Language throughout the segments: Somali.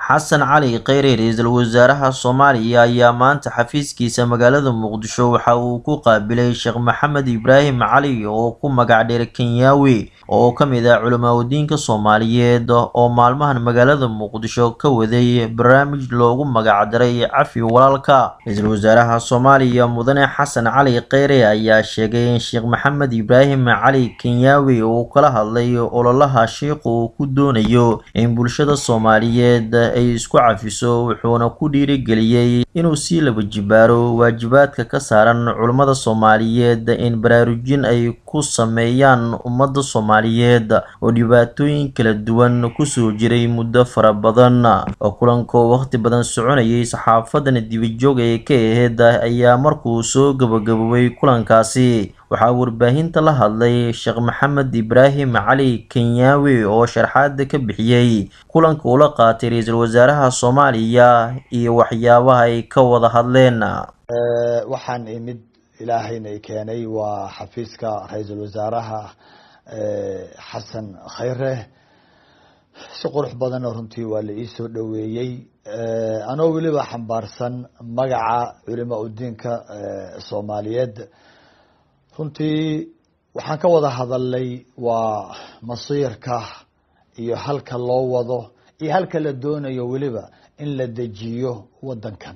Xasan Cali Kheyre, ra-iisul wasaaraha Soomaaliya, ayaa maanta xafiiskiisa magaalada Muqdisho waxa uu ku qaabilay Sheekh Maxamed Ibraahim Cali oo ku magac dheer Kenyaawi, oo ka mid ah culimaa'idiinka Soomaaliyeed oo maalmahan magaalada Muqdisho ka waday barnaamij loogu magac daray Cafi Walaalka. Ra-iisul wasaaraha Soomaaliya Mudane Xasan Cali Kheyre ayaa sheegay in Sheekh Maxamed Ibraahim Cali Kenyaawi uu kala hadlay ololaha sheekhu uu ku doonayo in bulshada Soomaaliyeed ay isku cafiso, wuxuuna ku dhiirigeliyay inuu sii laba jibaaro waajibaadka ka saaran culimada Soomaaliyeed in baraarujin ay ku sameeyaan ummadda Soomaaliyeed oo dhibaatooyin kala duwan kusoo jiray muddo fara badan. Kulanka oo waqti badan soconayay, saxaafadana dibadjoog ay ka ahayd, ayaa markuu soo gabagaboobay kulankaasi waxaa warbaahinta la hadlay Sheekh Maxamed Ibraahim Cali Kenyaawi oo sharaxaad ka bixiyay kulanka uu la qaatay ra-iisul wasaaraha Soomaaliya iyo waxyaabaha ay ka wada hadleen. Waxaan imid, ilaahayna i keenay, waa xafiiska ra-iisul wasaaraha Xasan Khayre. Si qurux badanna runtii waa la iisoo dhoweeyey, anoo weliba xambaarsan magaca culimaa udiinka Soomaaliyeed. Runtii waxaan ka wada hadalnay waa masiirka iyo halka loo wado iyo halka la doonayo weliba in la dejiyo wadankan.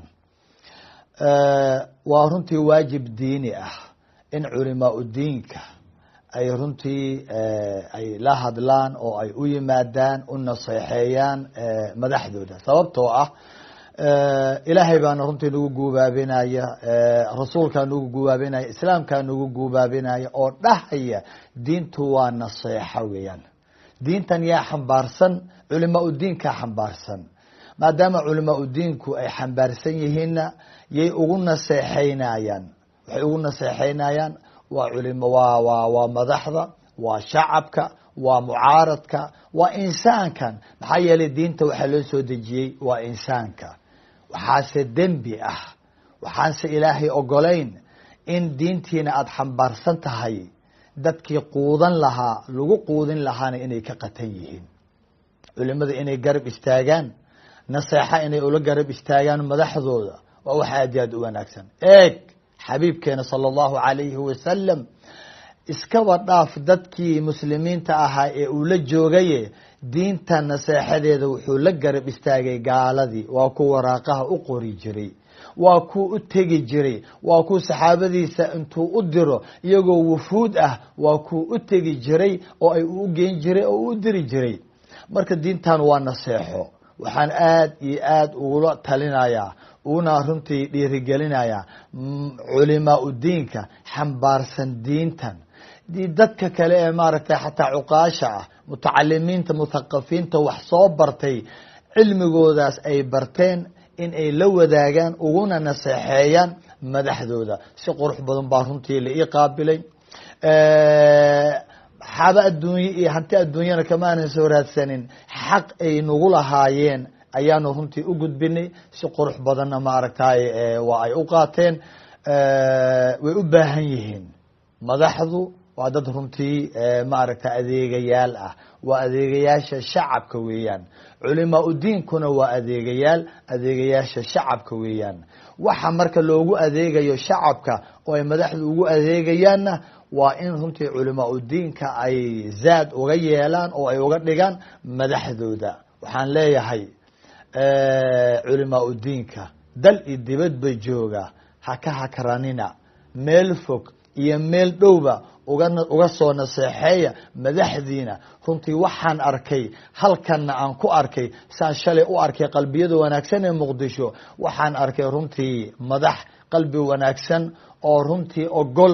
Waa runtii waajib diini ah in culimaa udiinka ay runtii ay la hadlaan oo ay u yimaadaan, u naseexeeyaan madaxdooda, sababtoo ah Ilaahay baana runtii nagu guubaabinaya, rasuulkaa nagu guubaabinaya, islaamkaa nagu guubaabinaya oo dhahaya diintu waa naseexo weeyaan. Diintan yaa xambaarsan? Culimaa udiinkaa xambaarsan. Maadaama culimaa udiinku ay xambaarsan yihiinna, yay ugu naseexeynayaan? Waxay ugu naseexeynayaan waa culimo, waa madaxda, waa shacabka, waa mucaaradka, waa insaankan. Maxaa yeelay diinta waxaa loo soo dejiyey waa insaanka. Waxaase dembi ah, waxaanse Ilaahay ogolayn in diintiina aada xambaarsan tahay, dadkii quudan lahaa, lagu quudin lahaana inay ka qatan yihiin. Culimada inay garab istaagaan, naseexa inay ula garab istaagaan madaxdooda, waa wax aad iyo aad u wanaagsan. Eeg xabiibkeena sala allahu calayhi wasalam, iskaba dhaaf dadkii muslimiinta ahaa ee uu la joogaye, diinta naseexadeeda wuxuu la garab istaagay gaaladii. Waa kuwa waraaqaha u qori jiray, waa kuu u tegi jiray, waa kuu saxaabadiisa intuu u diro iyagoo wufuud ah, waa kuu u tegi jiray oo ay u geyn jiray oo u diri jiray. Marka diintan waa naseexo. Waxaan aad iyo aad ugula talinayaa, uguna runtii dhiirigelinayaa culimaa udiinka xambaarsan diintan, dadka kale ee maaragtay xataa cuqaasha ah, mutacalimiinta, muthaqafiinta wax soo bartay, cilmigoodaas ay barteen in ay la wadaagaan uguna naseexeeyaan madaxdooda. Si qurux badan baa runtii la ii qaabilay. Xaba adduunye iyo hanti adduunyana kamaanan soo raadsanin, xaq ay nagu lahaayeen ayaanu runtii u gudbinay. Si qurux badanna maaragtay waa ay u qaateen. Way u baahan yihiin madaxdu, waa dad runtii maaragtay adeegayaal ah, waa adeegayaasha shacabka weeyaan. Culimaa udiinkuna waa adeegayaal, adeegayaasha shacabka weeyaan. Waxa marka loogu adeegayo shacabka oo ay madaxdu ugu adeegayaanna waa in runtii culimaa udiinka ay zaad uga yeelaan oo ay uga dhigaan madaxdooda. Waxaan leeyahay culimaa udiinka dal iyo dibadba jooga, ha ka hakranina, meel fog iyo meel dhowba uga soo naseexeeya madaxdiina. Runtii waxaan arkay, halkanna aan ku arkay, saan shalay u arkay qalbiyada wanaagsan ee Muqdisho, waxaan arkay runtii madax qalbi wanaagsan oo runtii ogol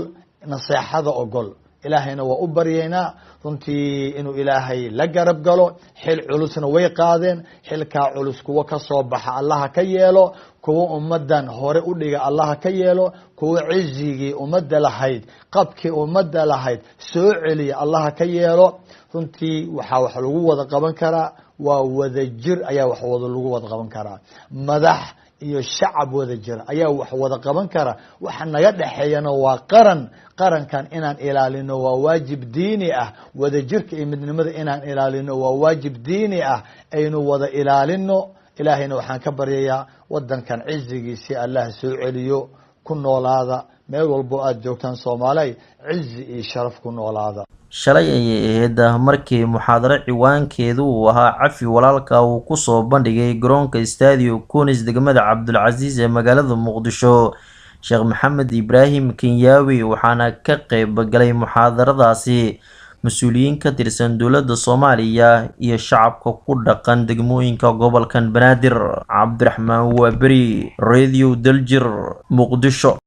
naseexada ogol. Ilaahayna waa u baryaynaa runtii inuu Ilaahay la garab galo. Xil culusna way qaadeen, xilkaa culus kuwo ka soo baxa Allaha ka yeelo, kuwo ummaddan hore u dhiga Allaha ka yeelo, kuwo cizigii ummadda lahayd, qabkii ummadda lahayd soo celiya Allaha ka yeelo. Runtii waxaa wax lagu wada qaban karaa waa wadajir ayaa wax wada lagu wada qaban karaa. Madax iyo shacab wada jira ayaa wax wada qaban kara. Waxa naga dhexeeyana waa qaran. Qarankan inaan ilaalino waa waajib diini ah. Wadajirka iyo midnimada inaan ilaalino waa waajib diini ah. Aynu wada ilaalino. Ilaahayna waxaan ka baryayaa wadankan cizigiisii Allah soo celiyo. Ku noolaada meel walbo aada joogtaan Soomaaley, cizi iyo sharaf ku noolaada. Shalay ayay ahayd markii muxaadaro ciwaankeedu uu ahaa "Cafi Walaalka" uu kusoo bandhigay garoonka Stadio Kunis, degmada Cabdulcasiis ee magaalada Muqdisho, Sheekh Maxamed Ibraahim Kenyaawi, waxaana ka qayb galay muxaadaradaasi mas-uuliyiin ka tirsan dowladda Soomaaliya iyo shacabka ku dhaqan degmooyinka gobolkan Banaadir. Cabdiraxmaan Waaberi, Radio Daljir, Muqdisho.